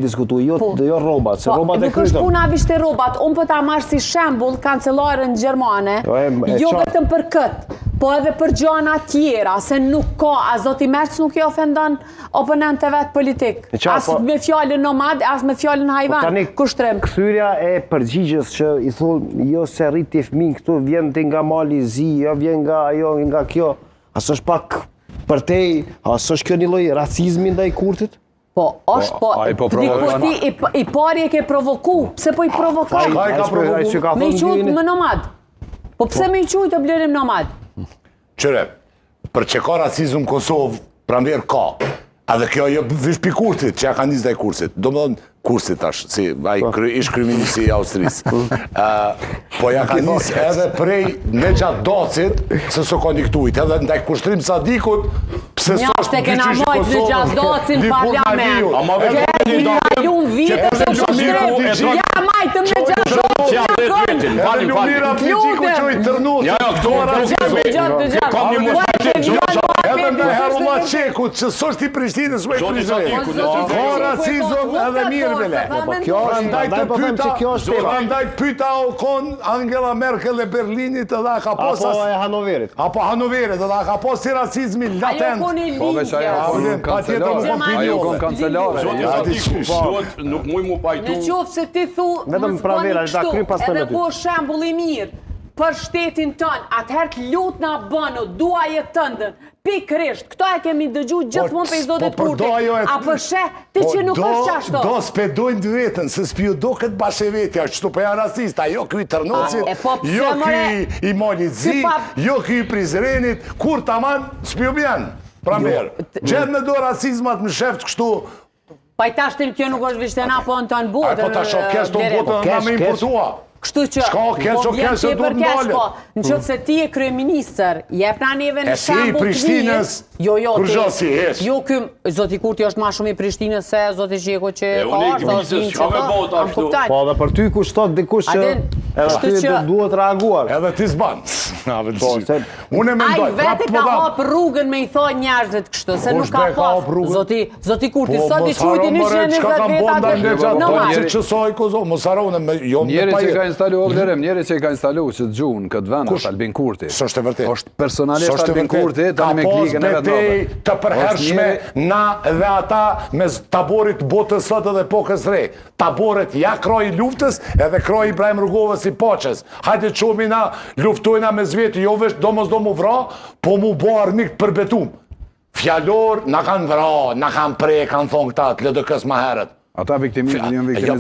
diskutu, jo, Po. jo rrobat, se Po, rrobat e nuk është krytëm. puna veç te rrobat, unë po ta marr si shembull kancelaren gjermane, Jo, e- e jo qartë. vetëm për këtë, po edhe për gjana tjera, se nuk ka, a zoti Merz nuk i ofendon oponentët e vet politik. E qartë, As po- me fjalën nomad, as me fjalën hajvan. Po Tani, Kushtrim. Kthyrja e përgjigjes që i thonë, jo se rriti fëmijën këtu, vjen ti nga mali i zi, jo vjen nga ajo, nga kjo. A s'është pak përtej, a s'është kjo një lloj racizmi ndaj Kurtit? Po, është po, ai po diku provokon. ti i, i pari e ke provoku, pse po i provokon? Ai Ka i ka ai s'po- ai provoku? që ka Me i thonë qujt Gjini. më nomad. Po pse me i qujt o Blerim nomad? Qyre, për që ka racizëm në Kosovë, pranverë ka. Edhe kjo jo veç pi Kurtit, që ja ka nisë ndaj Kurtit. Do më thonë, Kurtit tash, si ai Po. kry, ish kryeministri i Austrisë. Ë, po ja ka nisë edhe prej Nexhat Dacit, se s'o ka niktuit, edhe ndaj Kushtrim Sadikut, pse Mjaft s'është e kena dyqysh i majt Kosovës, Nexhat Dacin Liburn parlament. Aliu. Ama Edhe vetë Ke një dalim kalun vite që të Lumiri kushtrim. Ja majtëm Nexhat Dacin. Ja, dhe vjetin, Edhe fali, fali. Lumira Abdixhiku Lutem. që i tërnut. Ja, ja, këto Dëgjoj, dëgjoj, dëgjoj. Kam një Po, mosfaqim, e Zoti vjen Edhe Muhamedi, me Herulla s'është e Çekut, që s'është i Prishtinës, s'është i Zoti Prizrenit. Sadiku, Po, zoti Ka Sadiku, racizëm po, edhe mirë bele. Po, Po kjo është, Prandaj prandaj të po them pyeta, që kjo është tema. prandaj të pyeta o kon Angela Merkel e Berlinit edhe a ka pas Apo as- e Hanoverit. apo Hanoverit edhe a ka pas si racizmi Ajo latent. kon i Po veç ajo lindjes. kon Pa tjetër kancelare. më kon Ajo kon pinjolle. kancelare. Zoti Ja, Sadiku, qysh. Duhet nuk muj mu pajtu. Në qoftë se ti thu, Vetëm mos pranvera, bëni ta kështu, kryj pastaj me edhe ty. po shembull i mirë për shtetin tënd, atëherë të lutna bënu, duaje tëndën. Pikërisht, këto e kemi dëgju gjithmonë prej zotit po, për Kurti. do ajo e- A po sheh ti Po që nuk do, është ashtu? Do s'pedojnë të vetën, se s'pju do këtë bashë e vetja, qëtu po janë rasist, a jo ky i Tërnocit, A, e po pse, jo more? ky i Malit Zi, Si pa- jo ky i Prizrenit, kur taman s'pju bjen. Pranverë, gjetë me do racizmat në sheft kështu, Pa i tashtin kjo nuk është veç te na, po në tonë ai botën. po ta shoh kesh të Blerim. botën kesh, na me kesh. importua. Kështu që, Shka keq, po o vjen keq, se tepër duhet keq, ndalet. Po, në qoftë se ti je kryeministër, jep na neve në E si i shembull të mirë. Prishtinës, Jo, jo, kur ti- gjo si heq. Jo, ky zoti Kurti është ma shumë i Prishtinës se zoti Çeku që E, ka unë i ardhur, është Prishtinës, vinë çka që me ka, bo am ashtu? kupton? Po edhe për ty kush thot dikush A që din, edhe kështu ty që- do duhet reaguar. Edhe ti s'ban. Na, vetë Po, si. se- Unë e Ai mendoj, vetë prapë po ka tham, hap rrugën me i thonë njerëzit kështu, se Kush nuk ka be ka pas. hap rrugën? Zoti, zoti Kurti, Po, sot i mos haro, quajti more, 120 çka kam veta bo ndaj të Nexhat normal. Dacit që sa i Kosovë, mos haro, unë me jo me Njeri pa që jetë. ka instalu o Blerim, njeri që ka instalu që gjuhën në këtë vend Kush? është Albin Kurti. S'është e vërtetë. Është personalisht S'është e Albin vërtetë. Kurti, tani me Ka pas klikën e vet betejë natën. të përhershme Është na dhe ata mes taborit botës sot edhe epokës re. Taboret ja kroi i luftës edhe kroi i Ibrahim Rugovës i paqes. Hajde çomi na luftojna mes veti, jo veç domosdo mu vra, po mu bo armik për betum. Fjalor na kanë vra, na kanë pre, kanë thonë këta të LDK-s ma herët. Ata viktimizën janë Jo, viktimizën.